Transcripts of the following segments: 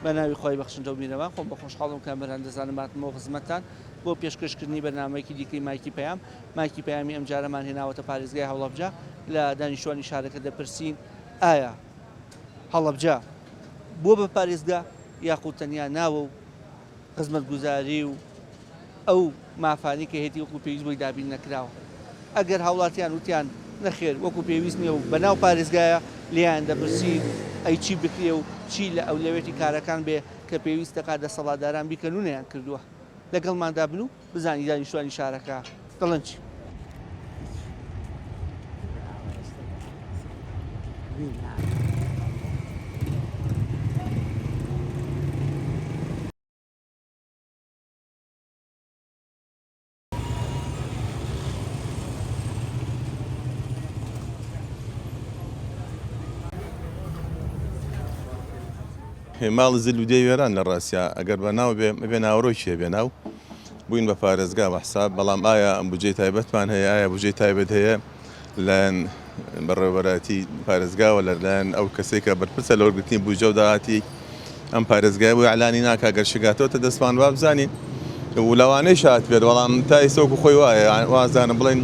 بە ناوی خوای بەخشندە و میرەبان خۆم بە خۆشحاڵم کامەران دەزانم هاتمەوە خزمەتتان بۆ پێشکەشکردنی بەرنامەیەکی دیکەی مایکی پەیام. مایکی پەیامی ئەمجارەمان هێناوەتە پارێزگای هەڵەبجە لە دانیشتوانی شارەکە دەپرسین ئایا هەڵەبجە بووە بە پارێزگا یاخود تەنیا ناوە و خزمەتگوزاری و ئەو مافانەی کە هەیەتی وەکو پێویست بۆی دابین نەکراوە. ئەگەر هاوڵاتیان وتیان نەخێر وەکو پێویست نییە و بەناو پارێزگایە، لێیان دەپرسین ئەی چی بکرێ و چی لە ئەولەوێتی کارەکان بێ کە پێویست دەکات دەسەڵاتداران بیکەن و نەیانکردووە. لەگەڵماندا بن و بزانین دانیشتوانی شارەکە دەڵێن چی. ماڵ زل و دێ وێران لە ڕاستیا ئەگەر بە ناو بێ بێ ناوەرۆکی هەبێ ناو بووین بە پارێزگا بە حساب بەڵام ئایا بودجەی تایبەتمان هەیە ئایا بودجەی تایبەت هەیە لایەن بەڕێوەبەرایەتی پارێزگاوە لەلایەن ئەو کەسێک کە بەرپرسە لە وەرگرتنی بودجە و داهاتی ئەم پارێزگای بۆ ئیعلانی ناکا گەر شگاتۆتە دەستمان با بزانین و لەوانەیش هاتبێت بەڵام تا ئێستا وەکو خۆی وایە وازانم بڵێن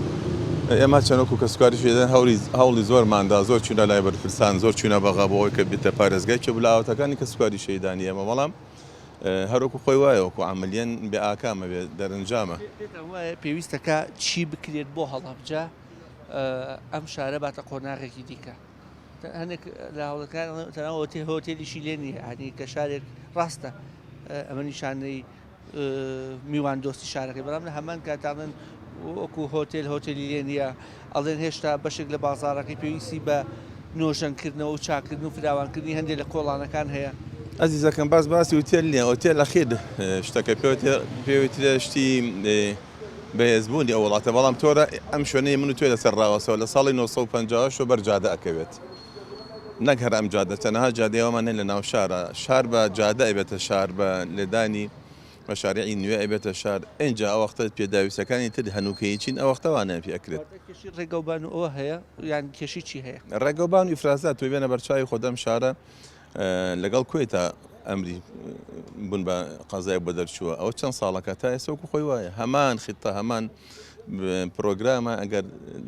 ئێمە چەند وەکو کەسوکاری شەهیدان هەوڵی هەوڵی زۆرماندا زۆر چوونە لای بەرپرسان زۆر چوونە بەغا بۆ ئەوەی کە بێتە پارێزگای کێ بوو لە ئاواتەکانی کەسوکاری شەهیدانی ئێمە بەڵام هەروەکو خۆی وایە وەکو عەمەلیەن بێ ئاکامە بێ دەرەنجامە. پێتان وایە پێویستەکە چی بکرێت بۆ هەڵەبجە ئەم شارە باتە قۆناغێکی دیکە؟ هەندێک لە هەوڵەکان تەنها هۆتێلیشی لێ نییە هەنی کە شارێک ڕاستە ئەمە نیشانەی میوان دۆستی شارەکەی بەڵام لە هەمان کاتاڵێن وەکو هۆتێل هۆتێلی لێ نییە ئەڵێن هێشتا بەشێک لە بازارەکەی پێویستی بە نۆژەنکردنەوە و چاکردن و فراوانکردنی هەندێک لە کۆڵانەکان هەیە. ئەزیزەکەم باس باسی ئوتێل نییە ئۆتێل ئەخیر شتەکە پێوترێ شتی بەهێزبوونی ئەو وڵاتە، بەڵام تۆرە ئەم شوێنەی من و تۆی لەسەر ڕاوەستاوە لە ساڵی 958 وە بەر جادە ئەکەوێت نەک هەر ئەم جادە چەنەها جادەی ئەومان هەیە لە ناو شارە شار بە جادە ئەبێتە شار بە لێدانی مەشاریعی نوێ ئەبێتە شار ئینجا ئەو وەختە پێداویستەکانی تر هەنووکەیی چین ئەو وەختە وانەیان پێ ئەکرێت. واتە کێشەی ڕێگەوبان و ئەوە هەیە یان کێشەی چی هەیە؟ ڕێگەوبان و ئیفرازات تۆ بێنە بەرچاوی خۆت ئەم شارە لەگەڵ کوێتا ئەمری بوون بە قەزای بۆ دەرچووە ئەوە چەند ساڵەکە تا ئێستا وەکو خۆی وایە هەمان خیتە هەمان پرۆگرامە ئەگەر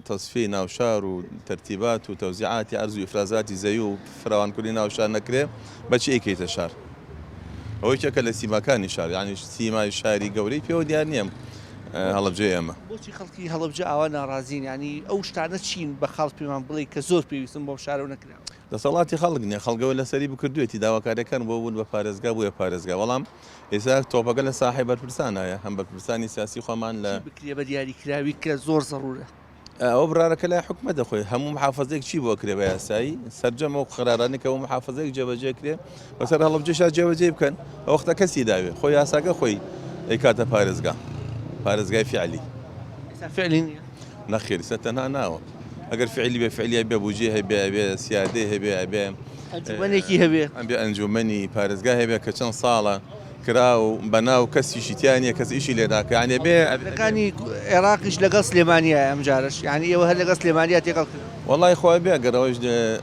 تەسفی ناوشار و تەرتیبات و تەوزیعاتی ئەرز و ئیفرازاتی زەوی و فراوانکردنی ناوشار نەکرێ بەچی ئەیکەیتە شار ئەوە یەکێکە لە سیماکانی شار یعنی سیمای شاری گەورەی پێوە دیار نییە هەڵەبجەی ئێمە. بۆچی خەڵکی هەڵەبجە ئاوا ناڕازین یانی ئەو شتانە چین بە خاڵ پێمان بڵێی کە زۆر پێویستن بۆم شارە و نەکراون؟ دەسەڵاتی خەڵک نیە، خەڵک ئەوەی لەسەری بکردوێتی، داواکاریەکان بۆ بوون بە پارێزگا بوویە پارێزگا، بەڵام ئێستا تۆپەکە لە ساحەی بەرپرسانایە، هەم بەرپرسانی سیاسی خۆمان لە. چی بکرێ بە دیاریکراوی کە زۆر زەڕورە؟ ئەوە بڕارەکە لای حکومەتە خۆی، هەموو محافەزەیەک چی بۆ ئەکرێ بە یاسایی، سەرجەم ئەو قەرارانەی کە بۆ محافەزەیەک جێبەجێ کرێ بەسەر هەڵەبجەشا جێبەجێی بکەن، ئەو وەختە کەسی داوێ، خۆ یاساکە خۆی ئەیکاتە پارێزگا، پارێزگای فیعلی. ئێستا فیعلی نیە؟ نەخێر ئیستا تەنها ناوە ئەگەر فعلی بێ فعلی ئەبێ بوجێ هەبێ ئەبێ سیادەی هەبێ ئەبێ ئەنجومەنێکی هەبێ ئەبێ ئەنجومەنی پارێزگا هەبێ کە چەند ساڵە کرا و بەناو کەسیشی تیا نییە کەس ئیشی لێ ناکا یانی ئەبێ ەکانی عێراقیش لەگەڵ سلێمانیایە ئەم جارەش یانی ئێوە هەر لەگەڵ سلێمانیا تێکەڵ کرد. وەڵای خوا بێ ئەگەر ئەوەیش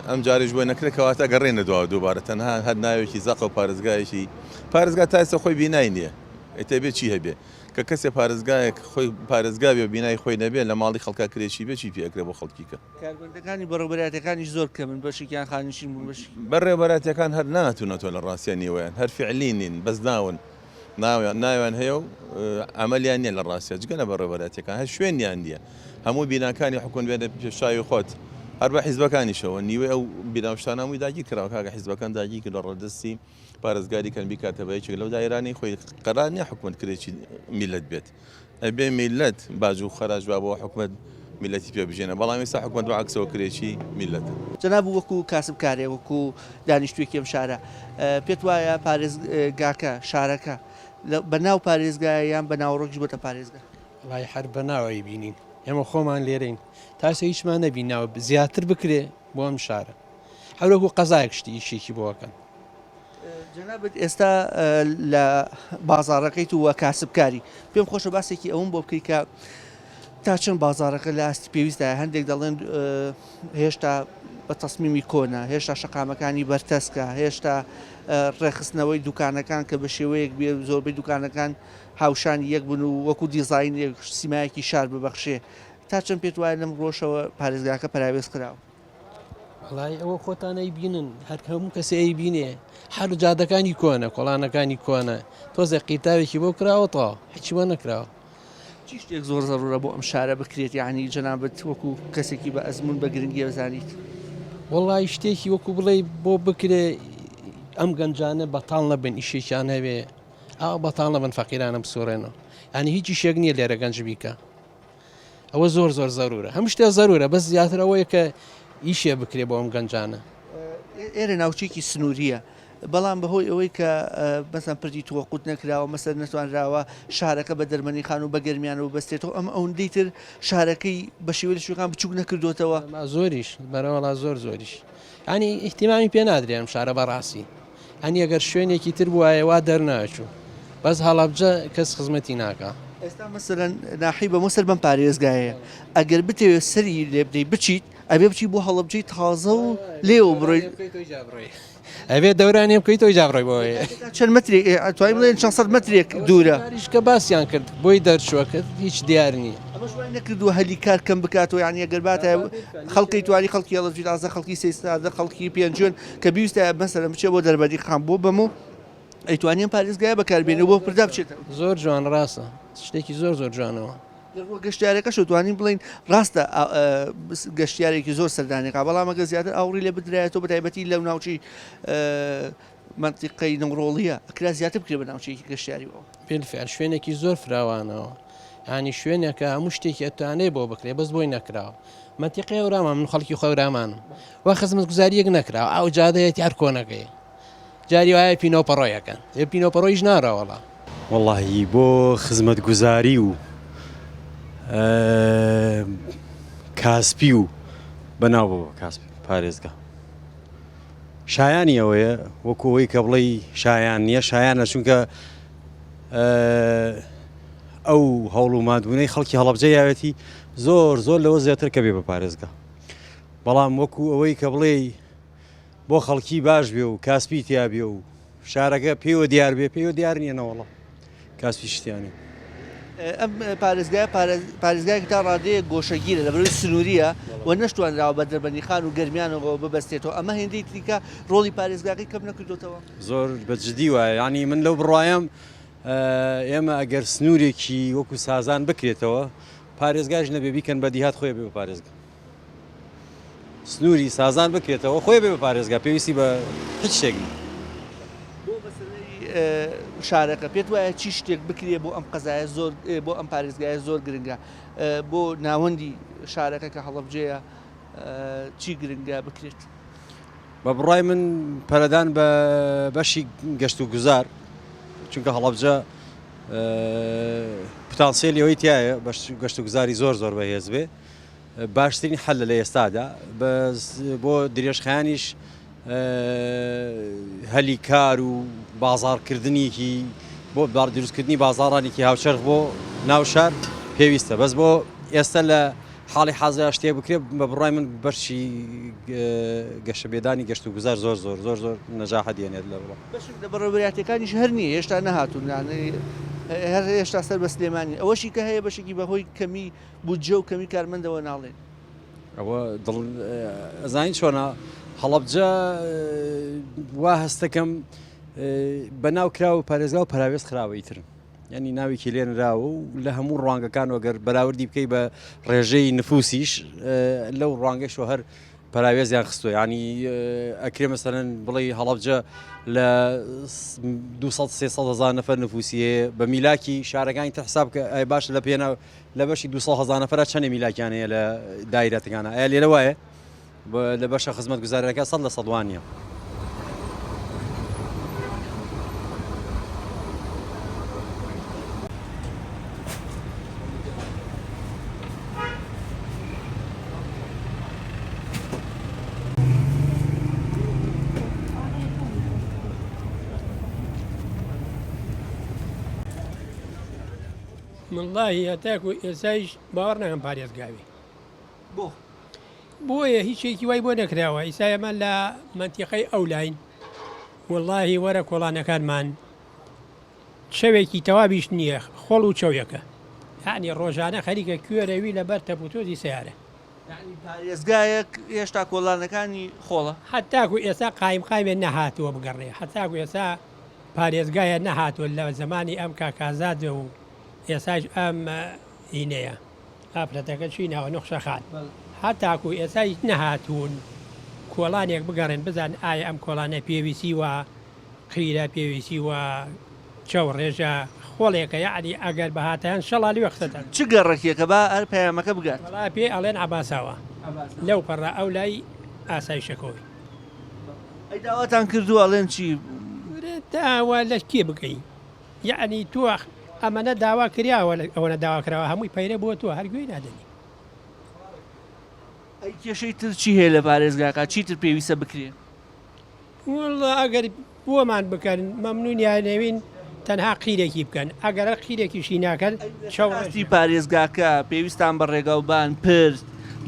ئەم جارەیش بۆی نەکرێ کەواتە ئەگەڕێنە دواوە دووبارە تەنها هەر ناوێکی زەقە و پارێزگایەکی پارێزگا تا ئێستا خۆی بینای نییە ئیتر ئەبێ چی هەبێ کە کەسێ پارێزگایەک خۆی پارێزگا بێ و بینای خۆی نەبێ لە ماڵی خەڵکا کرێچی بێ چی پێ ئەکرێ بۆ خەڵکی کە. کارمەندەکانی بەڕێوبەرایەتیەکانیش زۆر کەمن بەشێکیان خانەنشین بوون بەشێکی. بەڕێوبەرایەتیەکان هەر نەهاتوونەتەوە لە ڕاستیا نیوەیان هەر فیعلی نین بەس ناون ناویان ناویان هەیە و عەمەلیان نیە لە ڕاستیا جگە لە بەڕێوبەرایەتیەکان هەر شوێنیان نیە هەموو بیناکانی حکومەت بێنە پێش چاوی خۆت هەر بە حیزبەکانیشەوە نیوەی ئەو بینا و شتانە هەمووی داگیر کراوە کاکە حیزبەکان داگیر کردوە ڕادەستی پارێزگاری کەن بیکاتە بە یەکێک لەو دایرانەی خۆی قەرار نیە حکومەت کرێچی میلەت بێت ئەبێ میلەت باج و خەراج با بۆ حکومەت میلەتی پێ بژێنە بەڵام ئێستا حکومەت بە عەکسەوە کرێچی میلەتە. جەناب وەکو کاسبکارێک وەکو دانیشتوویەکی ئەم شارە پێت وایە پارێزگاکە شارەکە بە ناو پارێزگایە یان بە ناوەڕۆکیش بۆتە پارێزگا؟ وەڵایی هەر بە ناو ئەیبینین ئێمە خۆمان لێرەین تا ئێستا هیچمان نەبیناوە زیاتر بکرێ بۆ ئەم شارە هەر وەکو قەزایەک شتی ئیشێکی بۆ ئەکەن. جەنابت ئێستا لە بازاڕەکەیت و کاسبکاری پێم خۆشە باسێکی ئەوم بۆ بکەی کە تا چەند بازاڕەکە لە ئاستی پێویستدایە هەندێک دەڵێن هێشتا بە تەسمیمی کۆنە، هێشتا شەقامەکانی بەرتەسکە، هێشتا ڕێکخستنەوەی دوکانەکان کە بە شێوەیەک بێ زۆربەی دوکانەکان هاوشانی یەک بن و وەکو دیزاینێک سیمایەکی شار ببەخشێ. تا چەند پێت وایە لەم ڕۆشەوە پارێزگاکە پەراوێز خراوە؟ وەڵایی ئەوە خۆتان ئەیبینن هەر هەموو کەسێ ئەیبینێ هەر جادەکانی کۆنە کۆڵانەکانی کۆنە تۆزێ قیرتاوێکی بۆ کراوە تەواو هیچی بۆ نەکراوە. چی شتێک زۆر زەرورە بۆ ئەم شارە بکرێت یانی جەنابت وەکو کەسێکی بە ئەزموون بە گرنگی ئەزانیت؟ وەڵایی شتێکی وەکو بڵێی بۆ بکرێ ئەم گەنجانە بەتاڵ نەبن ئیشێکیان هەبێ ئاوا بەتاڵ نەبن فەقیرانە بسوڕێنەوە یانی هیچ ئیشێک نییە لێرە گەنج بیکا ئەوە زۆر زۆر زەرورە هەموو شتێ زەرورە بەس زیاتر ئەوەیە کە ئیشێ بکرێ بۆ ئەم گەنجانە. ئێرە ناوچەیەکی سنوورییە، بەڵام بەهۆی ئەوەی کە مەسەن پردی توەقوت نەکراوە، مەسەن نەتوانراوە شارەکە بە دەرمەنیخان و بە گەرمیانەوە ببەستێتەوە، ئەمە ئەوەندەی تر شارەکەی بە شێوەی لە شوێنەکان بچووک نەکردۆتەوە. زۆریش بەرەوەڵا زۆر زۆریش یانی ئیهتیمامی پێ نادرێ ئەم شارە بەڕاستی. هەنی ئەگەر شوێنێکی تر بوایە وا دەرناچوو بەس هەڵەبجە کەس خزمەتی ناکا. ئێستا مەسەلەن ناحیەی بەمۆ سەر بەم پارێزگایەیە ئەگەر بتەوێت سەری لێ بدەی بچیت ئەبێ بچی بۆ هەڵەبجەی تازە و لێوە بڕۆی. ئەبێ دەورانێ بکەیت ئەوجا بڕۆی بۆ ئەوێ. چەند مەترێک ئەتوانین بڵێین چەند سەد مەترێک دوورە. کاریش کە باسیان کرد بۆی دەرچووە کە هیچ دیار نییە. ئەمەش وای نەکردووە هەلی کار کەم بکاتەوە یانی ئەگەر باتایە خەڵکی توانی خەڵکی هەڵەبجەی تازە خەڵکی سەیدسادق خەڵکی پێنجوێن کە بیویستایە مەسەلەن بچێ بۆ دەربەندیخان بۆ بەمۆ ئەیتوانی ئەم پارێزگایە بەکاربێنێ و بۆ پردا بچێتەوە. زۆر جوان ڕاستە شتێکی زۆر زۆر جوانەوە. لە ڕووە گەشتیارەکەشەوە توانین بڵێین ڕاستە گەشتیارێکی زۆر سەردانێکا بەڵام ئەگەر زیاتر ئاوڕی لێ بدرایەتەوە بە تایبەتی لەو ناوچەی مەنتیقەی نەورۆڵیە ئەکرا زیاتر بکرێ بە ناوچەیەکی گەشتیاریەوە. بالفعل شوێنێکی زۆر فراوانەوە یانی شوێنێکە هەموو شتێکی ئەتوانێ بۆ بکرێ بەس بۆی نەکراوە مەنتیقەی هەورامان من خەڵکی خۆ هەورامانم وا خزمەتگوزاریەک نەکراوە ئەو جادەیەتی هەر کۆنەکەی جاری وایە پینۆ پەڕۆیەکەن ئێ پینۆ پەڕۆیش ناڕا وەڵا. وەڵاهی بۆ خزمەتگوزاری و کاسپی و بەناو بۆ کاسپی پارێزگا شایانی ئەوەیە وەکو ئەوەی کە بڵێی شایان نییە شایانە چونکە ئەو هەوڵ و مادبوونەی خەڵکی هەڵەبجە یاوێتی زۆر زۆر لەوە زیاتر کە بێ بە پارێزگا بەڵام وەکو ئەوەی کە بڵێی بۆ خەڵکی باش بێ و کاسپی تیا بێ و شارەکە پێوە دیار بێ پێوە دیار نییە نەوەڵا کاسپی شتیانی. ئەم پارێزگایە پارێزگایەکی تا ڕادەیەک گۆشەگیرە لەبەرئەوەی سنوورییە و نەشتوانراوە بە دەربەندیخان و گەرمیانەوە ببەستێتەوە، ئەمە هێندەی تریکە ڕۆڵی پارێزگاکەی کەم نەکردۆتەوە؟ زۆر بە جدی وایە یانی من لەو بڕوایەم ئێمە ئەگەر سنوورێکی وەکو سازان بکرێتەوە پارێزگاش نەبێ بیکەن بە دیهات خۆی بێ بە پارێزگا. سنووری سازان بکرێتەوە خۆی بێ بە پارێزگا پێویستی بە هیچ شتێک نییە. بۆ مەسەلەی شارەکە پێت وایە چی شتێک بکرێ بۆ ئەم قەزایە زۆر بۆ ئەم پارێزگایە زۆر گرنگە بۆ ناوەندی شارەکە کە هەڵەبجەیە چی گرنگە بکرێت؟ بە بڕای من پەرەدان بە بەشی گەشت و گوزار چونکە هەڵەبجە پتانسیلی ئەوەی تایە بەش گەشت و گوزاری زۆر زۆر بەهێز بێ باشترین حەلە لە ئێستادا بەس بۆ درێژخایەنیش هەلی کار و بازاڕکردنیکی بۆ دروستکردنی بازاڕانێکی هاوچەرخ بۆ ناو شار پێویستە بەس بۆ ئێستا لە حاڵی حازرا شتێک بکرێت بە بڕای من بەرشی گەشەپێدانی گەشت و گوزار زۆر زۆر زۆر زۆر نەجاحە دێنێت لە وڵات. بەشێک لە بەڕێوەبەرایەتیەکانیش هەر نییە هێشتا نەهاتوون هەر هێشتا سەر بە سلێمانی ئەوەشی کە هەیە بەشێکی بەهۆی کەمی بودجە و کەمی کارمەندەوە ناڵێن. ئەوە دڵ ئەزانی چۆنە هەڵەبجە وا هەستەکەم بەناو کراوە پارێزگا و پەراوێز خراوە ئیتر ینی ناوێکی لێنراوە و لە هەموو ڕوانگەکان وەگەر بەراوردی بکەی بە ڕێژەی نفوسیش لەو ڕوانگەشەوە هەر پەراوێزیان خستووە ینی ئەکرێ مەسەلەن بڵێ هەڵەبجە لە 200 300 هزار نەفەر نفوسی هەیە بە میلاکی شارەکانی تر حساب کە ئەی باش لە پێنا لە بەشی 200 هەزار نەفەرا چەنێ میلاکیان هەیە لە دایرەتەکانە ئایا لێرە وایە لە بەشە خزمەتگوزاریەکە 100% وا نییە. وەڵاهی هەتاکو ئێسایش باوەڕ ناکەم پارێزگا بێ. بۆ؟ بۆیە هیچێکی وای بۆ نەکراوە ئیسا ئێمە لە مەنتیقەی ئەولاین وەڵاهی وەرە کۆڵانەکانمان چەوێکی تەواویش نییە خۆڵ و چەوێکە یعنی ڕۆژانە خەریکە کوێرەوی لەبەر تەپوتۆزی سیارە. یەعنی پارێزگایەک هێشتا کۆڵانەکانی خۆڵە؟ هەتاکو ئێستا قایمقامێ نەهاتووە بگەڕێ هەتاکو ئێستا پارێزگایە نەهاتووە لە زەمانی ئەم کاک ئازاد و ئێساش ئەم هینەیە ئافرەتەکە چی ناوە نوخشە خان هەتاکو ئێستا هیچ نەهاتوون کۆڵانێک بگەڕێن بزان ئایا ئەم کۆڵانە پێویستی وە قیرە پێویستی وە چەو ڕێژە خۆڵێکە یەعنی ئەگەر بهاتایان شەڵا لوێ قسەتان. چ گەڕەکێکە با هەر پەیامەکە بگات. وەڵا پێی ئەڵێن عەباساوا لەو پەڕە ئەو لای ئاسایشەکەوەی. ئەی داواتان کردووە ئەڵێن چی؟ کورە داوا لە کێ بکەی یەعنی تۆ ئەمەنە داوا کراوە ئەوەنە داوا کراوە هەمووی پەیرە بۆ تۆ هەر گوێی نادەنی. ئەی کێشەی تر چی هەیە لە پارێزگاکە چیتر پێویستە بکرێ؟ وەڵا ئەگەر بۆمان بکەن مەمنونیانەوین تەنها قیرێکی بکەن ئەگەر هەر قیرێکیشی ناکەن چەو ئاستی پارێزگاکە پێویستان بە ڕێگاوبان، پرد،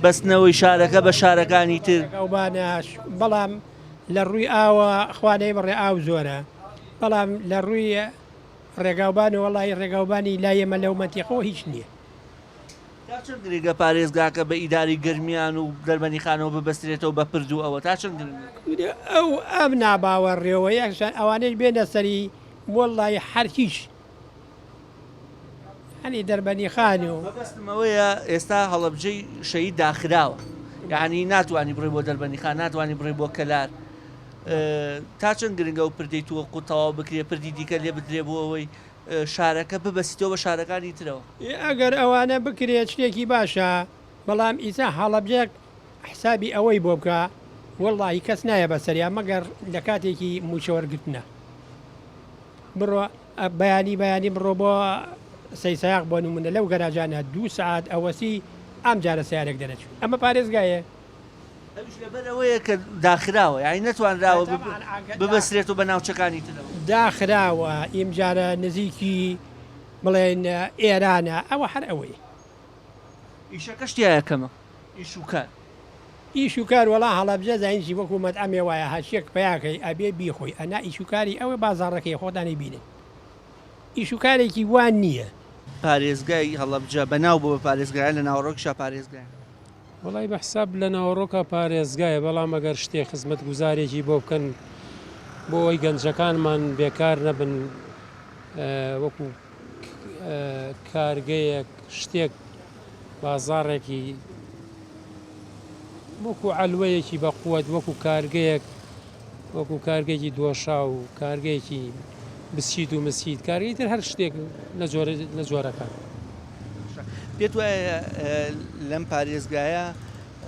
بەستنەوەی شارەکە بە شارەکانی تر. ڕێگاوبانە بەڵام لە ڕووی ئاوە خوا نەیبڕێ ئاو زۆرە بەڵام لە ڕووی ڕێگاوبان وەڵاهی ڕێگاوبانی لای ئێمە لەو مەنتیقەوە هیچ نییە. تا چەند گرنگە پارێزگاکە بە ئیدارەی گەرمیان و دەربەنیخانەوە ببەسترێتەوە بە پرد و ئەوە تا چەند گرنگە؟ کورە ئەو ئەم ناباوەڕیەوە یەکسەر ئەوانەیش بێنە سەری وەڵڵاهی هەر هیچ یانی دەربەنیخان و. مەبەستم ئەوەیە ئێستا هەڵەبجەی شەهید داخراوە یانی ناتوانی بڕۆی بۆ دەربەنیخان ناتوانی بڕۆی بۆ کەلار تا چەند گرنگە ئەو پردەی توەقوت تەواو بکرێ پردی دیکە لێ بدرێ بۆ ئەوەی شارەکە ببەستیتەوە بە شارەکانی ترەوە. ئەگەر ئەوانە بکرێت شتێکی باشە بەڵام ئیسا هەڵەبجە حسابی ئەوەی بۆ بکا وەڵاهی کەس نایە بەسەریا مەگەر لە کاتێکی موچە وەرگرتنە بڕۆ بەیانی بەیانی بڕۆ بۆ سەیسایاق بۆ نمونە لەو گەراجانە دوو سەعات ئەوەسی ئەم جارە سەیارێک دەرەچوو ئەمە پارێزگایە. ئەویش لەبەر ئەوەیە کە داخراوە یانی نەتوانراوە ببەسترێتەوە بە ناوچەکانی ترەوە. داخراوە ئیمجارە نزیکی بڵێن ئێرانە ئەوە هەر ئەوەیە. ئیشەکەش تیایە کەمە ئیش و کار. ئیش و کار وەڵا هەڵەبجە زانین چی وەکو مەتعەمێ وایە هەرچیەک پەیاکەی ئەبێ بیخۆی ئەنا ئیش و کاری ئەوە بازاڕەکەی خۆتان ئەیبینن ئیش و کارێکی وا نیە. پارێزگای هەڵەبجە بەناو بووە بە پارێزگا یان لە ناوەڕۆکیشا پارێزگایە؟ وەڵای بە حساب لە ناوەڕۆکا پارێزگایە بەڵام ئەگەر شتێ خزمەتگوزارێکی بۆ بکەن بۆ ئەوەی گەنجەکانمان بێکار نەبن وەکو کارگەیەک شتێک بازاڕێکی وەکو عەلوەیەکی بە قوت وەکو کارگەیەک وەکو کارگەیەکی دۆشاو و کارگەیەکی بسکیت و مسکیت کارگەی تر هەر شتێک لە جۆرە لە جۆرەکان. پێت وایە لەم پارێزگایە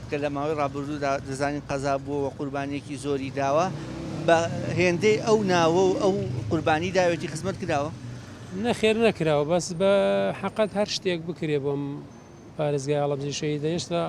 کە لە ماوەی ڕابردوودا دەزانین قەزا بووە و قوربانییەکی زۆری داوە، بە هێندەی ئەو ناوە و ئەو قوربانی داوێتی خزمەت کراوە؟ نەخێر نەکراوە بەس بە حەقت هەر شتێک بکرێ بۆم پارێزگای هەڵەبجەی شەهیدە هێشتا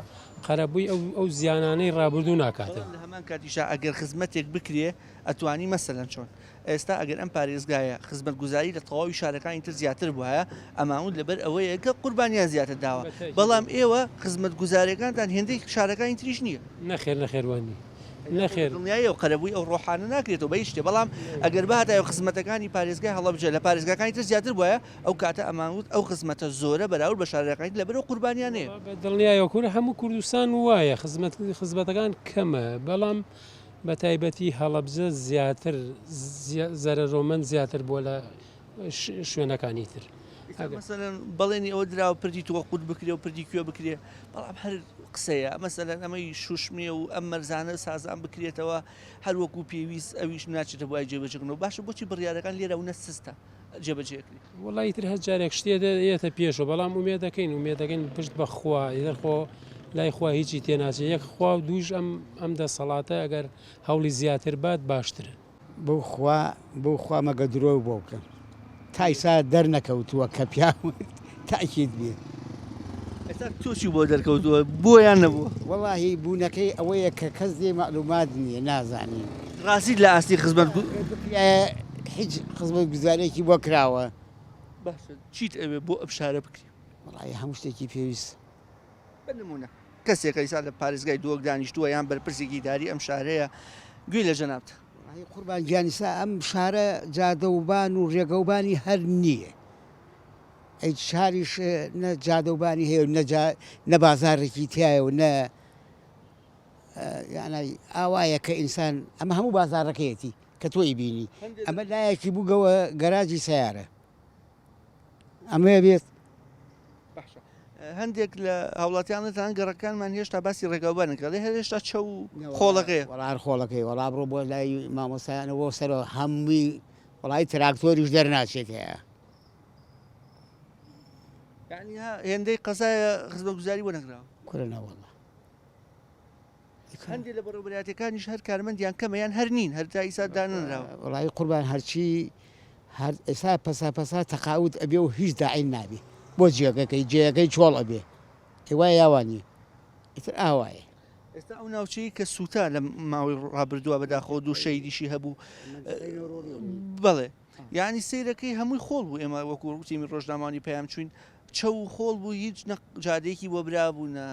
قەرەبووی ئەو ئەو زیانانەی ڕابردوو ناکاتن. بەڵام لە هەمان کاتیشا ئەگەر خزمەتێک بکرێ ئەتوانی مەسەلەن چۆن ئێستا ئەگەر ئەم پارێزگایە خزمەتگوزاری لە تەواوی شارەکانی تر زیاتر بوایە ئەماون لەبەر ئەوەیە کە قوربانیان زیاتر داوە بەڵام ئێوە خزمەتگوزاریەکانتان هێندەی شارەکانی تریش نییە. نەخێر نەخێر وا نییە نەخێر. دڵنیایەوە قەرەبووی ئەو ڕۆحانە ناکرێتەوە بە هیچ شتێ بەڵام ئەگەر بهاتایە خزمەتەکانی پارێزگای هەڵەبجە لە پارێزگاکانی تر زیاتر بوایە ئەو کاتە ئەمانوت ئەو خزمەتە زۆرە بەراورد بە شارەکانی تر لەبەرئەو قوربانیانەیە. بە دڵنیایەوە کورە هەموو کوردستان وایە خزمەت خزمەتەکان کەمە بەڵام بە تایبەتی هەڵەبجە زیاتر زەرەرۆمەند زیاتر بووە لە شوێنەکانی تر. مەسەلەن بەڵێنی ئەوە دراوە پردی تۆقوت بکرێ و پردی کوێ بکرێ بەڵام هەر قسەیە مەسەلەن ئەمەی شوشمێ و ئەم مەرزانە سازان بکرێتەوە هەر وەکو پێویست ئەویش ناچێتە بوای جێبەجێکردنەوە باشە بۆچی بڕیارەکان لێرە و نەسستە جێبەجێکرێ؟ وەڵا ئیتر هەر جارێک شتێ یەتە پێشەوە بەڵام ئومێد دەکەین ئومێد دەکەین پشت بە خوا ئیتر خۆ لای خوا هیچی تێناچێ یەک خوا و دووش ئەم ئەم دەسەڵاتە ئەگەر هەوڵی زیاتر بات باشترە. بۆ خوا بۆ خوا مەگە درۆو بۆ بکەم تا ئیسا دەرنەکەوتووە کە پیاو تاکید بێ. ئێستا تۆ چی بۆ دەرکەوتووە بووە یان نەبووە؟ وەڵاهی بوونەکەی ئەوەیە کە کەس لێ مەعلومات نییە نازانین. ڕازیت لە ئاستی خزمەت گو. بکرایە هیچ خزمەتگوزاریەکی بۆ کراوە؟ باشە چیت ئەوێ بۆ ئەم شارە بکرێ؟ وەڵاهی هەموو شتێکی پێویست. بە نموونە. کەسێکە ئیسا لە پارێزگای دهۆک دانیشتووە یان بەرپرسێکی ئیداری ئەم شارەیە گوێی لە جەنابتە. وەڵاهی قوربان گیان ئیسا ئەم شارە جادەوبان و ڕێگەوبانی هەر نییە ئەی شاریش نە جادەوبانی هەیە و نە جا نە بازاڕێکی تایە و نە یانای ئاوایە کە ئینسان ئەمە هەموو بازاڕەکەیەتی کە تۆ ئیبینی ئەمە لایەکی بووگەوە گەراجی سەیارە ئەمەیە بێت. باشە هەندێک لە هاوڵاتیان دەتان گەڕەکانمان هێشتا باسی ڕێگاوبان نەکرا ئەڵێ هەر هێشتا چەو و خۆڵەکەیە. وەڵا هەر خۆڵەکەی وەڵا بڕۆ بۆ لای مامۆستایانە بۆ سەرەوە هەمووی وەڵی تراکتۆریش دەرناچێت هەیە. یعنی هێندەی قەزایە خزمەتگوزاری بۆ نەکراوە. کورە نەوەڵا. هەندێک لە بەڕێوەبەرایەتیەکانیش هەر کارمەندیان کەمە یان هەر نین هەر تا ئیسا دانەنراوە. وەڵایی قوربان هەرچی هەر ئێستا پەسا پەسا تەقاوت ئەبێ و هیچ داعین نابێ بۆ جێگەکەی جێیەکەی چۆڵ ئەبێ ئەی وایە یا وا نییە ئیتر ئاوایە. ئێستا ئەو ناوچەی کە سووتا لە ماوەی ڕابردووە بەداخەوە دوو شەهیدیشی هەبوو بەڵێ یعنی سەیرەکەی هەمووی خۆڵ بوو ئێمە وەکو تیمی ڕۆژنامەوانی پەیام چوین چەو و خۆڵ بوو هیچ نە جادەیەکی بۆ برابوو نە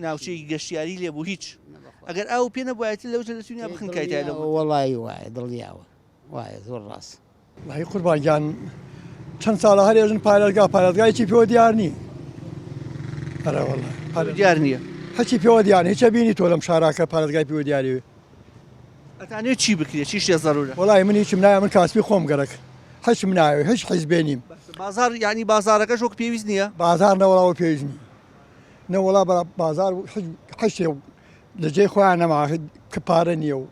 ناوچەیەکی گەشتیاری لێ بوو هیچ ئەگەر ئاو پێ نەبوایەتی لەو دەتونیا بخنکایتای لەو وەڵی وایە دڵنیاوە وایە زۆر ڕاست. وەڵی قوربان گیان چەند ساڵە هەر ئێژن پارێزگا پارێزگایکی پێوە دیار نی ئەرە وەڵا دیار نییە هەچی پێوە دیار هیچە بینی تۆ لەم شاراکە پارێزگای پێوە دیاری ئەتانێ چی بکرێ چی شتێ زەرورە؟ وەڵی من هیچم نایە من کاسبی خۆم گەرەک هیچم ناوێ هیچ حیزبێ نیم. بازاڕ یانی بازاڕەکەش وەک پێویست نییە؟ بازاڕ نەوەڵا وەک پێویست نییە نەوەڵا بازاڕ هیچ شتێ لە جێی خۆیان نەما کە پارە نییە و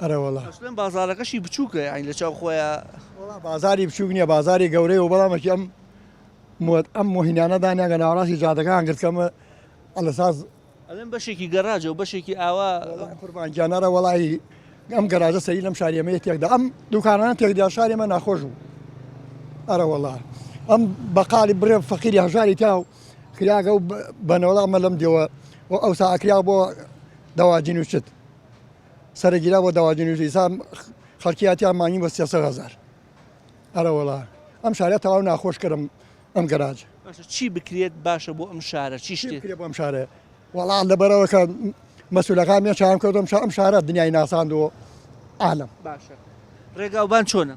ئەرەوەڵا. ئەسلەن بازاڕەکەشی بچووکە یانی لە چاو خۆیا. وەڵا بازاری بچووک نییە بازاری گەورەیە و بەڵامەکی ئەم ئەم مۆهینانە دانیان ناوەڕاستی جادەکان گرت کەمە ئەلەساس ئەڵێن بەشێکی گەراجە و بەشێکی ئاوا. وەڵای قوربان گیان ئەرە وەڵایی ئەم گەراجە سەری لەم شاری ئێمەیە تێکدا ئەم دوکانانە تێکدا شاری ئێمە ناخۆش بوو ئەرە وەڵا ئەم بەقاڵی بڕێ فەقیری هەژاری تیا و کریاگە و بەنەوەڵا ئەمە لەم دێوە و ئەوسا ئەکرا بۆ دەواجین و چت سەرەگیرا بۆ دەواجین و ئیسا خەڵکی هاتیا مانگی بۆ 300 هەزار ئەرە وەڵا ئەم شارە تەواو ناخۆش کردم ئەم گەراجە. باشە چی بکرێت باشە بۆ ئەم شارە چی شتێ؟ چی بکرێت بۆ ئەم شارە؟ وەڵا لەبەرەوە کە مەسولەکان بێن چاوم کەوت ئەم شارە دنیای ناساندووە عالم. باشە ڕێگاوبان چۆنە؟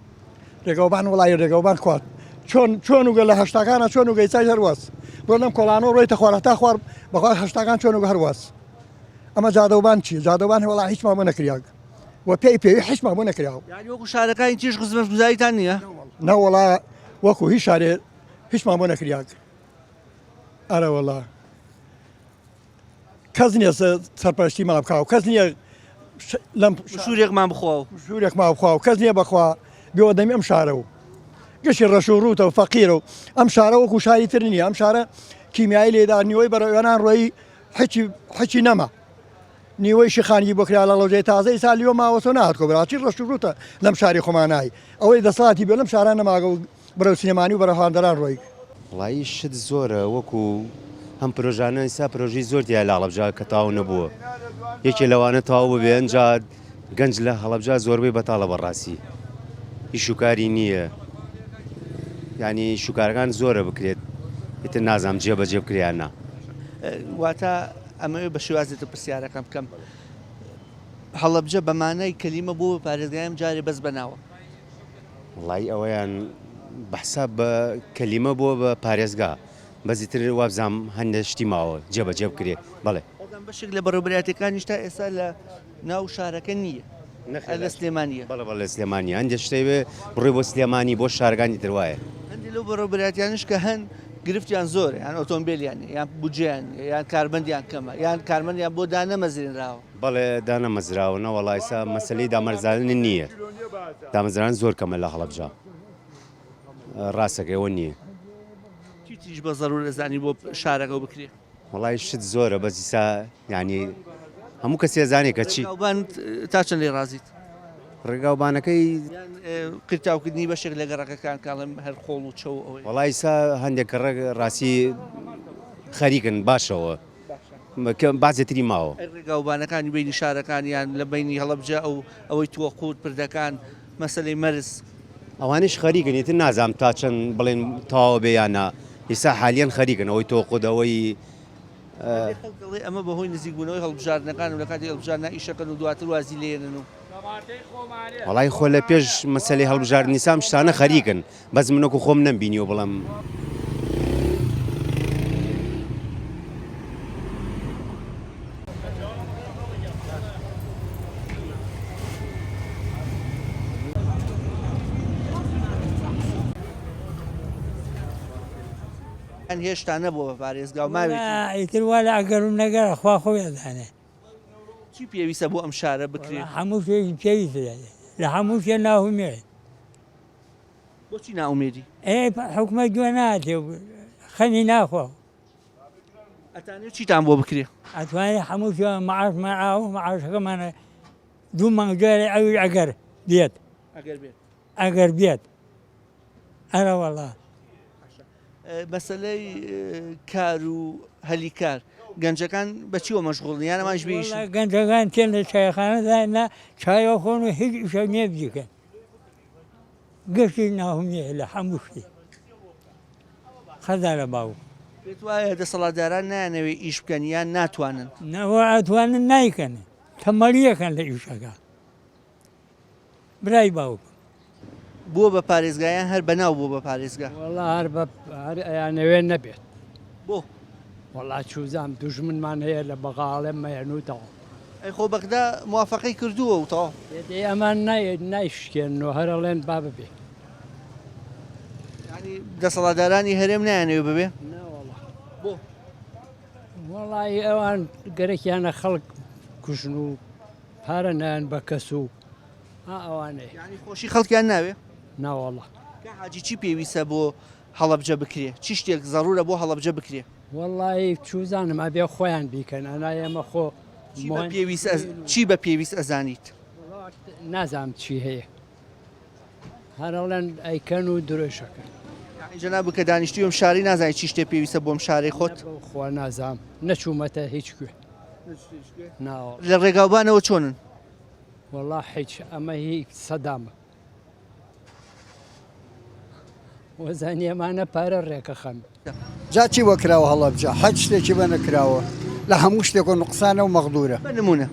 ڕێگاوبان وڵی ڕێگاوبان خوات چۆن چۆن وگە لە هەشتاکانە چۆن و گەیسای هەرواز بۆ لەم کۆڵانەوە ڕۆیتە خوار هەتا خوار بەخوا هەشتاکان چۆن و هەرواز ئەمە جادەوبان چی جادەوبان وڵا هیچمان بۆ نەکریاگ و پێی پێوی هیچمان بۆ نەکراوە. یانی وەکو شارەکانی تیش خزمەتگوزاریتان نییە؟ نەوەڵا وەکو هیچ شارێ هیچمان بۆ نەکریاگ ئەرەوەڵا کەس نییە سەرپەرشتی ما بکا و کەس نییە لەم شوورێکمان بخوا و شوورێکمان بخوا و کەس نییە بەخوا بێوە دەمی ئەم شارە و گشتی ڕەش و ڕووتە و فەقیرە و ئەم شارە وەکو شاری تر نییە ئەم شارە کیمیایی لێدا نیوەی بەرەو ئێران ڕۆیی حچی حچی نەما نیوەیشی خانگی بۆ کرا لە ڵەوجەی تازە ئیسا لیۆ ماوەسۆ نەهات کۆ براچی ڕەش و ڕووتە لەم شاری خۆمانای ئەوەی دەسەڵاتی بێ لەم شارە نەماگە و بەرەو سلێمانی و بەرەو هەندەران ڕۆی. وەڵایی شت زۆرە وەکو هەم پرۆژانە ئیستا پرۆژەی زۆر تیا لە هەڵەبجە کە تەواو نەبووە یەکێ لەوانە تەواو ببێ ئەنجا گەنج لە هەڵەبجە زۆربەی بەتاڵە بەڕاستی ئیش و کاری نییە یعنی شوکارەکان زۆرە بکرێت ئیتر نازانم جێبەجێ بکرێ یان نا. واتە ئەمەوێ بە شێوازی تر پرسیارەکەم بکەم هەڵەبجە بە مانای کەلیمە بۆ پارێزگایم جارێ بەس بە ناوە. وەڵایی ئەوەیان بە حساب بە کەلیمە بووە بە پارێزگا بەس ئیتر وابزانم هەندێ شتی ماوە جێبەجێ بکرێ بەڵێ. بەڵام بەشێک لە بەڕێوەبەرایەتیەکانیش تا ئێستا لە ناو شارەکە نییە نەخێر لە سلێمانییە. بەڵێ بەڵێ لە سلێمانییە هەندێ شت هەیە بڕۆی بۆ سلێمانی بۆ شارەکانی تر وایە. هەندێ لەو بەڕێوەبەرایەتیانەش کە هەن گرفتیان زۆرە یان ئۆتۆمبێلیان نییە یان بودجەیان نییە یان کارمەندیان کەمە یان کارمەندیان بۆ دانەمەزرێنراوە. بەڵێ دانەمەزراوە نەوەڵا ئیسا مەسەلەی دامەرزاندن نییە دامەزران زۆر کەمە لە هەڵەبجە ڕاستەکەی ئەوە نییە. چی تریش بە زەرور ئەزانی بۆ شارەکە بکرێ؟ وەڵای شت زۆرە بەس ئیسا یانی هەموو کەسێ زانێ کە چی. ڕێگاوبان تا چەند لێی ڕازیت؟ ڕێگاوبانەکەی. یان قیرتاوکردنی بەشێک لە گەڕەکەکان کە ئەڵێم هەر خۆڵ و چەو ئەوەیە. وەڵای ئیسا هەندێک گەڕەک ڕاستی خەریکن باشەوە بازێ تری ماوە. ئەی ڕێگاوبانەکانی بەینی شارەکان یان لە بەینی هەڵەبجە ئەو ئەوەی تۆقوت پردەکان مەسەلەی مەرز. ئەوانیش خەریکن ئیتر نازانم تا چەند بڵێن تەواو بێ یان نا ئیستا حالیەن خەریکن ئەوەی تۆقود ئەوەی. هەندێک خەڵک دەڵێ ئەمە بەهۆی نزیکبوونەوەی هەڵبژاردنەکان و لە کاتی هەڵبژاردنا ئیشەکەن و دواتر وازی لێنن و. وەڵای خۆ لە پێش مەسەلەی هەڵبژاردنی سام شتانە خەریکن بەس من وەکو خۆم نەمبینیوە بڵێم. هێشتا نەبووە بە پارێزگا و ماوێتی. ئیتر وا لە ئەگەر و نەگەر خوا خۆی ئەزانێ. چی پێویستە بۆ ئەم شارە بکرێ؟ هەموو شتێکی پێویستە لە هەموو شتێ ناهومێد. بۆچی نائومێدی؟ ئێ حکومەت گوێ ناتێ و خەمی ناخوا. ئەتانەوێ چیتان بۆ بکرێ؟ ئەتوانێ هەموو شتێ معاشمان ئاو معاشەکەمانە دوو مانگ جارێ ئەویش ئەگەر بێت. ئەگەر بێت. ئەگەر بێت. ئەرەوەڵا. مەسەلەی کار و هەلی کار گەنجەکان بە چیوە مەشغوڵن یان ئەمانیش بێ ئیشن؟ گەنجەکان تێن لە چایخانە داینا چای ئەخۆن و هیچ ئیشێک نییە بیکەن گشتی ناهومێ لە هەموو شتێ خەزا لە باوک. پێت وایە دەسەڵاتداران نایانەوێ ئیش بکەن یان ناتوانن؟ نەوە ئەتوانن نایکەن تەمەڵیەکەن لە ئیشەکە. برای باوکم. بووە بە پارێزگا یان هەر بەناو بووە بە پارێزگا؟ وەڵا هەر بە هەر ئەیانەوێ نەبێت. بۆ؟ وەڵا چوزام دوژمنمان هەیە لە بەغا ئەڵێ مەیەن و تەواو. ئەی خۆ بەغدا موافەقەی کردووە و تەواو. دەی ئەمان نای نایشکێنن و هەر ئەڵێن با ببێ. یانی دەسەڵاتدارانی هەرێم نایانەوێ ببێ؟ نا وەڵا. بۆ؟ وەڵایی ئەوان گەرەکیانە خەڵک کوژن و پارە نایەن بە کەس و ئا ئەوانەیە. یانی خۆشی خەڵکیان ناوێ؟ ناوەڵا. کاک حاجی چی پێویستە بۆ هەڵەبجە بکرێ؟ چی شتێک زەڕورە بۆ هەڵەبجە بکرێ؟ وەڵایی چوزانم ئەبێ خۆیان بیکەن ئەنا ئێمە خۆ چی بە پێویست چی بە پێویست ئەزانیت؟ نازانم چی هەیە هەر ئەڵێن ئەیکەن و درۆیشەکەن. یانی جەنابت کە دانیشتووی ئەم شارەی نازانی چی شتێ پێویستە بۆ ئەم شارەی خۆت؟ خوا نازانم نەچوومەتە هیچ کوێ. لە ڕێگاوبانەوە چۆنن؟ وەڵا حیچ ئەمە هی سەدامە وەزانی ئەمانە پارە ڕێکەخەن. جا چی بۆ کراوە هەڵەبجە حەج شتێکی بە نەکراوە لە هەموو شتێک و نوقسانە و مەغدورە. بە نمونە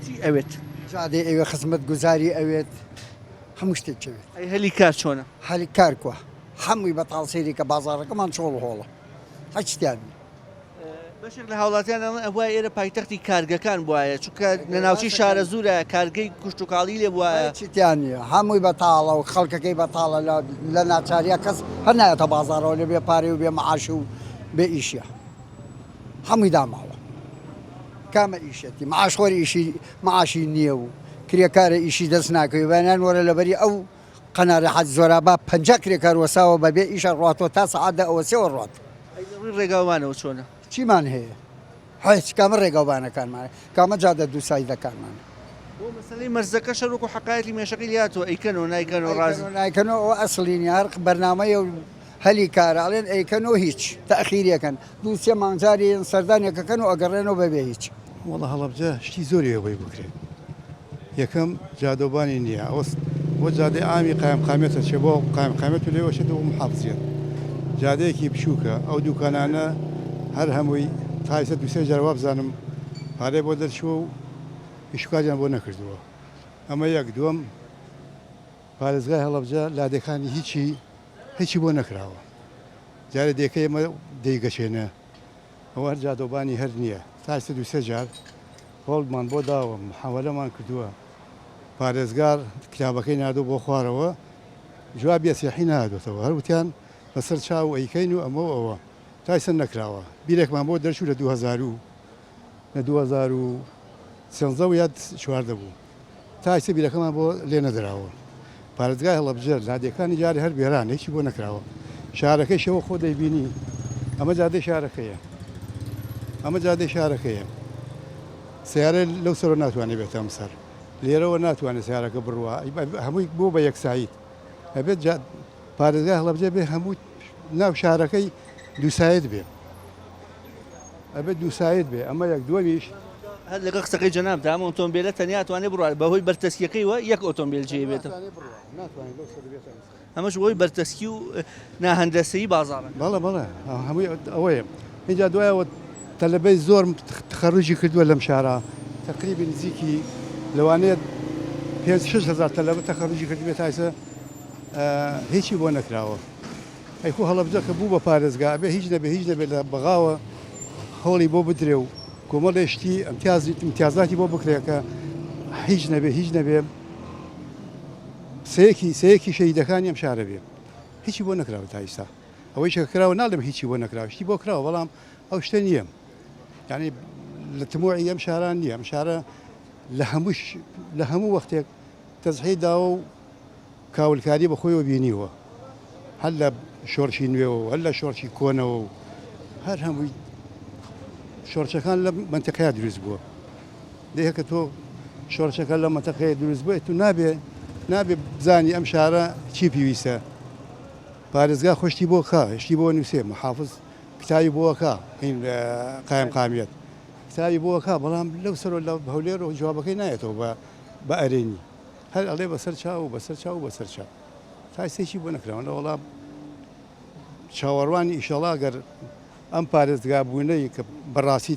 چی ئەوێت؟ جادەی ئەوێ خزمەت گوزاری ئەوێت هەموو شتێک ئەوێت. ئەی هەلی کار چۆنە؟ هەلی کار کوا هەمووی بەتاڵ سەیری کە بازاڕەکەمان چۆڵ و هۆڵە هەچ تیا نیە. بەشێک لە هاوڵاتیان ئەڵێن ئەبوایە ئێرە پایتەختی کارگەکان بوایە چونکە لە ناوچەی شارەزوورە کارگەی کشتوکاڵی لێ بوایە. هیچی تیا نییە هەمووی بەتاڵە و خەڵکەکەی بەتاڵە لە ناچاریا کەس هەر نایەتە بازاڕەوە لە بێ پارەی و بێ معاش و بێ ئیشە هەمووی داماوە کامە ئیشەتی معاشخۆر ئیشی معاشی نییە و کرێکارە ئیشی دەست ناکەوێ بەیانیان وەرە لەبەری ئەو قەنارە حەج زۆرابا 50 کرێکار وەساوە بەبێ ئیشە ڕاتۆ تا سەعات دە ئەوەسێوە ڕات. ئەی لە ڕووی ڕێگاوبانەوە چۆنە؟ چیمان هەیە؟ هیچ کامە ڕێگاوبانەکانمانە کامە جادە دووسایدەکانمانە. بۆ مەسەلەی مەرزەکەش هەر وەکو حەقایەتی مێشەکەی لێهاتووە ئەیکەنەوە نایکەنەوە ڕازی. ئەیکەنەوە نایکەنەوە ئەوە ئەسڵی نیە هەر بەرنامەیە و هەلی کارە ئەڵێن ئەیکەنەوە هیچ تەئخیرێکەن دوو سێ مانگ جارێ یەن سەردانێک ئەکەن و ئەگەڕێنەوە بەبێ هیچ. وەڵا هەڵەبجە شتی زۆری هەیە بۆی بکرێت یەکەم جادەوبانی نییە ئەوە بۆ جادەی عامی قایمقامیەت ئەچێ بۆ قایمقامیەت و لێوە ئەچێتەوە بۆ محافزیەت جادەیەکی بچووکە ئەو دوکانانە هەر هەمووی تا ئیستا دوو سێ جار وابزانم پارەی بۆ دەرچووە و ئیشوکاریان بۆ نەکردووە ئەمە یەک دووەم پارێزگای هەڵەبجە لادێکانی هیچی هیچی بۆ نەکراوە جارێ دێکەی ئێمە دەیگەشێنە ئەوە هەر جادەوبانی هەر نییە تا ئیستا دوو سێ جار هۆڵمان بۆ داوە محاوەلەمان کردووە پارێزگار کتابەکەی ناردووە بۆ خوارەوە جوابی ئەسیحی نەهاتووەتەوە هەر وتیان بەسەر چاو ئەیکەین و ئەمە و ئەوە تا ئیستا نەکراوە بیرێکمان بۆ دەرچوو لە 2000 و لە 2013 و یا 14 بوو تا ئیستا بیرەکەمان بۆ لێ نەدراوە. پارێزگای هەڵەبجە لادێکانی جارێ هەر وێرانە هیچی بۆ نەکراوە. شارەکەیشەوە خۆ دەیبینی ئەمە جادەی شارەکەیە. ئەمە جادەی شارەکەیە. سیارە لەو سەرەوە ناتوانێت بێتە ئەم سەر. لێرەوە ناتوانێت سیارەکە بڕوا. هەمووی بۆ بە یەکسایت. ئەبێت پارێزگای هەڵەبجە بێ هەموو ناو شارەکەی دووسایت بێ. ئەبێت دووسایت بێ ئەمە یەک دووەمیش. هەر لەگەڵ قسەکەی جەنابتا ئەم ئۆتۆمبێلە تەنیا ئەتوانێت بڕوات بەهۆی بەرتەسکیەکەیوە یەک ئۆتۆمبێل جێی بێتەوە ئەمەش بەهۆی بەرتەسکی و ناهەندەسەیی بازاڕەکە. بەڵێ بەڵێ هەمووی ئەوەیە ئینجا دوایەوە. تەلەبەی زۆر تخەروجی کردووە لەم شارە تەقریبی نزیکی لەوانەیە پێنج شەش هەزار تەلەبە تەخەروجی کردبێت تا ئێستا هیچی بۆ نەکراوە ئەی خۆ هەڵەبجە کە بوو بە پارێزگا ئەبێ هیچ نەبێ هیچ نەبێ لە بەغاوە هەوڵی بۆ بدرێ و کۆمەڵێ شتی ئەمتیازی ئیمتیازاتی بۆ بکرێ کە هیچ نەبێ هیچ نەبێ سەیەکی سەیەکی شەهیدەکانی ئەم شارە بێ هیچی بۆ نەکراوە تا ئیستا ئەوەی کە کراوە ناڵێم هیچی بۆ نەکراوە شتی بۆ کراوە بەڵام ئەو شتە نییە یعنی لە تموعی ئەم شاران نییە ئەم شارە لە هەموو لە هەموو وەختێک تەزحی داوە و کاولکاری بە خۆیەوە بینیوە هەر لە شۆرشی نوێەوە و هەر لە شۆرشی کۆنەوە و هەر هەمووی شۆرشەکان لە منتیقەیە دروست بووە دەیە کە تۆ شۆرشەکە لە مەتەقەیە دروست بووە تو نابێ نابێ بزانی ئەم شارە چی پێویستە پارێزگا خۆ شتی بۆ کا شتی بۆ نووسێ محافز کتابی بۆ کا هین قایم قامیەت کتابی بۆ کا بەڵام لەو سەر لە هەولێر و جوابەکەی نایەتەوە بە بە ئەرێنی هەر ئەڵێ بەسەر چاو و بەسەر چاو و بەسەر چاو تا ئێستا بۆ نەکراوە لە وەڵام چاوەڕوانی ئیشەڵا گەر ئەم پارێزگا بوونەی کە بەڕاستی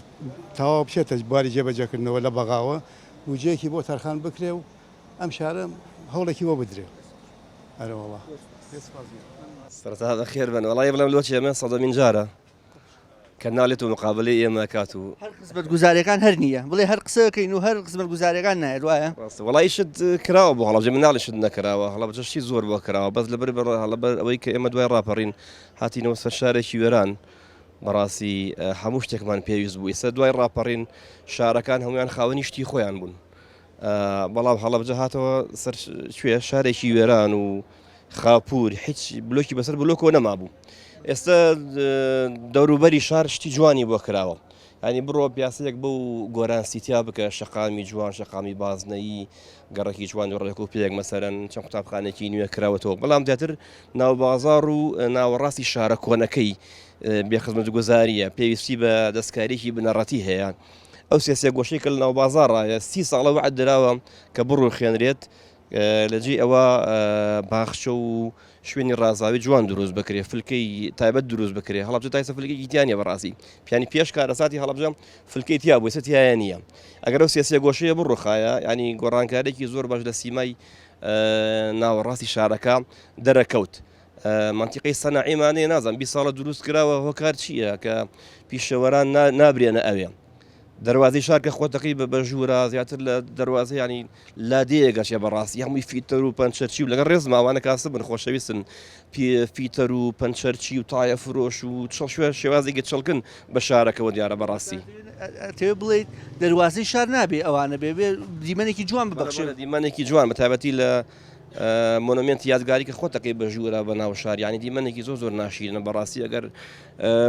تەواو بچێتە بواری جێبەجێکردنەوە لە بەغاوە بودجەیەکی بۆ تەرخان بکرێ و ئەم شارە هەوڵێکی بۆ بدرێ. ئەرەوەڵا. سەرەتا بەخێر بن وەڵی بڵێم لۆ چێ من سەدەمین جارە کە ناڵێت و مقابلەی ئێمە کات و هەر خزمەتگوزاریەکان هەر نییە بڵێ هەر قسەکەین و هەر خزمەتگوزاریەکان نایەت وایە؟ ڕاستە وەڵی شت کراوە بۆ هەڵەبجە مناڵی شت نەکراوە هەڵەبجە شتی زۆر بۆ کراوە بەس لەبەر هەڵەبەر ئەوەی کە ئێمە دوای ڕاپەڕین هاتینەوە سەر شارێکی وێران بەڕاستی هەموو شتێکمان پێویست بوو ئێستا دوای ڕاپەڕین شارەکان هەمویان خاوەنی شتی خۆیان بوون بەڵام هەڵەبجە هاتەوە سەر کوێ شارێکی وێران و خاپور هیچ بلۆکی بەسەر بلۆکەوە نەمابوو ئێستا دەوروبەری شار شتی جوانی بۆ کراوە ینی بڕۆ پیاسەیەک بۆ گۆران سیتیا بکە شەقامی جوان شەقامی بازنەیی گەڕەکی جوان و ڕێک و پێک مەسەرەن چەند قوتابخانێکی نوێ کراوەتەوە بەڵام زیاتر ناوبازار و ناوەڕاستی شارە کۆنەکەی بێخزمەتگوزاریە پێویستی بە دەستکاریی بنەڕەتی هەیە ئەو سێ سێگۆشەی کە لە ناوبازاڕایە سی ساڵە وەعد دراوە کە بڕوخێنرێت لە جێی ئەوە باخچە و شوێنی ڕازاوی جوان دروست بکرێ فلکەی تایبەت دروست بکرێ هەڵبجە تایسە فلکێکی تیانە بەڕاستی پیانی پێش کارەساتی هەڵبجە فلکەی تیا بوو ئێستا تیایە نییە ئەگەر ئەو سێ سێگۆشەیە بڕوخایە ینی گۆڕانکارێکی زۆر باش لە سیمای ناوەڕاستی شارەکە دەرەکەوت. مەنتیقەی سەناعیمان هەیە نازانم 20 ساڵە دروست کراوە هۆکار چییە کە پیشەوەران نابرێنە ئەوێ دەواازەی شار کە خۆتەکەی بە بەژوورە زیاتر لە دەواازە ینی لادەیە گەشێ بەڕاستی هەمووی فیتەر و پەنچەرچی و لەگەڵ ڕێز ماوانە کاسە بن خۆشەویستن فیتەر و پەنچەرچی و تایە فرۆش و چڵشوێ شێوازێکی چڵکن بە شارەکەەوە دیارە بەڕاستی تێ بڵیت دەواازەی شار نابێ ئەوانە بێ بێ دیمەنێکی جوان ببەخشێ دیمەنێکی جوان بە تایبەتی لە مۆنۆمێنتی یادگاری کە خۆتەکەی بە ژوورە بە ناو شار یانی دیمەنێکی زۆر زۆر ناشیرنە بەڕاستی ئەگەر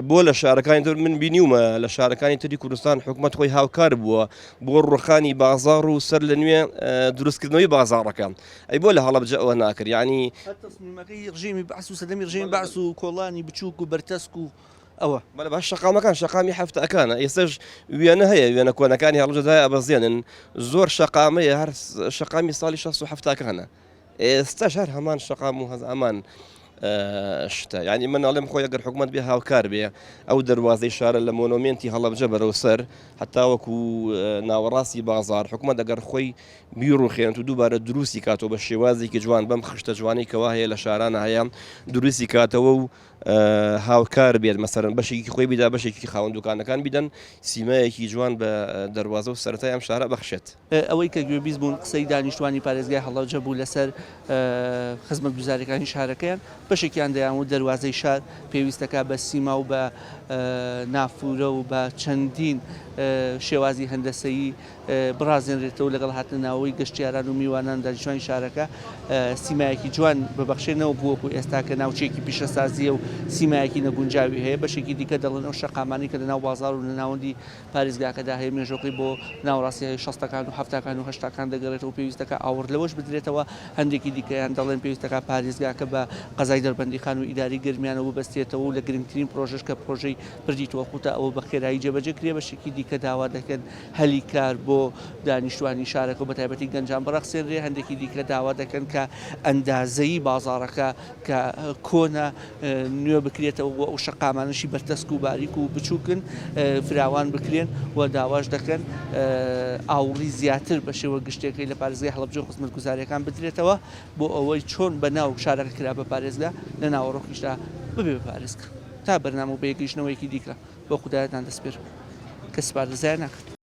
بۆ لە شارەکانی تر من بینیومە لە شارەکانی تری کوردستان حکوومەت خۆی هاوکار بووە بۆ ڕوخانی بازار و سەر لە نوێ دروستکردنەوەی بازارەکە ئەی بۆ لە هەڵەبجە ئەوە ناکرد ینی تصمیمەکەی ڕژێمی بەعس و سەدەمی ڕژێمی بەعس و کۆڵانی بچووک و بەرتەسک و ئەوە. بەڵێ باش شەقامەکان شەقامی حەفتاکانە ئێستاش وێنە هەیە وێنە کۆنەکانی هەڵەبجە دای ئەبەزێنن زۆر شەقامەیە هەر شەقامی ساڵی شەست و حەفتاکانە ئێستاش هەر هەمان شەقام و هەمان شتە یعنی من ئەڵێم خۆی ئەگەر حکومەت بێ هاوکار بێ ئەو دەروازەی شارە لە مۆنۆمێنتی هەڵەبجە بەرەو سەر هەتاوەکو ناوەڕاستی بازار حکومەت ئەگەر خۆی بیڕوخێنێت و دووبارە دروستی کاتەوە بە شێوازێکی جوان بەم خشتە جوانەی کەوا هەیە لە شارانە هەیە دروستی کاتەوە و هاوکار بێت مەسەرەن بەشێکی خۆی بیدا بەشێکی خاوەن دوکانەکان بیدەن سیمایەکی جوان بە دەروازە و سەرەتای ئەم شارە بەخشێت. ئەوەی کە گوێبیست بوون قسەی دانیشتوانی پارێزگای هەڵەبجە بوو لەسەر خزمەتگوزاریەکانی شارەکەیان، بەشێکیان دەیانوت دەروازەی شار پێویستەکە بە سیما و بە نافورە و بە چەندین شێوازی هەندەسەیی بڕازێنرێتەوە لەگەڵ هاتنە ناوەوەی گەشتیاران و میوانان دانیشتوانی شارەکە سیمایەکی جوان ببەخشێت نەوەکو وەکو ئێستا کە ناوچەیەکی پیشەسازییە و سیمایەکی نەگونجاوی هەیە بەشێکی دیکە دەڵێن ئەو شەقامانەی کە لەناو بازاڕ و لە ناوەندی پارێزگاکەدا هەیە مێژۆکەی بۆ ناوەڕاستی شەستەکان و حەفتاکان و هەشتاکان دەگەڕێتەوە پێویست دەکات ئاوڕ لەوەش بدرێتەوە هەندێکی دیکەیان دەڵێن پێویست دەکات پارێزگاکە بە قەزای دەربەندیخان و ئیداری گەرمیانەوە ببەسترێتەوە و لە گرنگترین پرۆژەش کە پرۆژەی پردی تۆقوتە ئەوە بە خێرایی جێبەجێ کرێ بەشێکی دیکە داوا دەکەن هەلی کار بۆ. بۆ دانیشتوانی شارەکە و بەتایبەتی گەنجان بڕەخسێنرێ، هەندێکی دیکە داوا دەکەن کە ئەندازەی بازاڕەکە کە کۆنە نوێ بکرێتەوە و ئەو شەقامانەشی بەرتەسک و باریک و بچووکن فراوان بکرێن و داواش دەکەن ئاوڕی زیاتر بە شێوە گشتیەکەی لە پارێزگای هەڵەبجە و خزمەتگوزارییەکان بدرێتەوە بۆ ئەوەی چۆن بە ناو شارەکە کرا بە پارێزگا لە ناوەڕۆکیشدا ببێ بە پارێزگا. تا بەرنامە و بەیەکگەیشتنەوەیەکی دیکە بۆ خودایەتان دەسپێرم کە سپاردە زایە ناکات.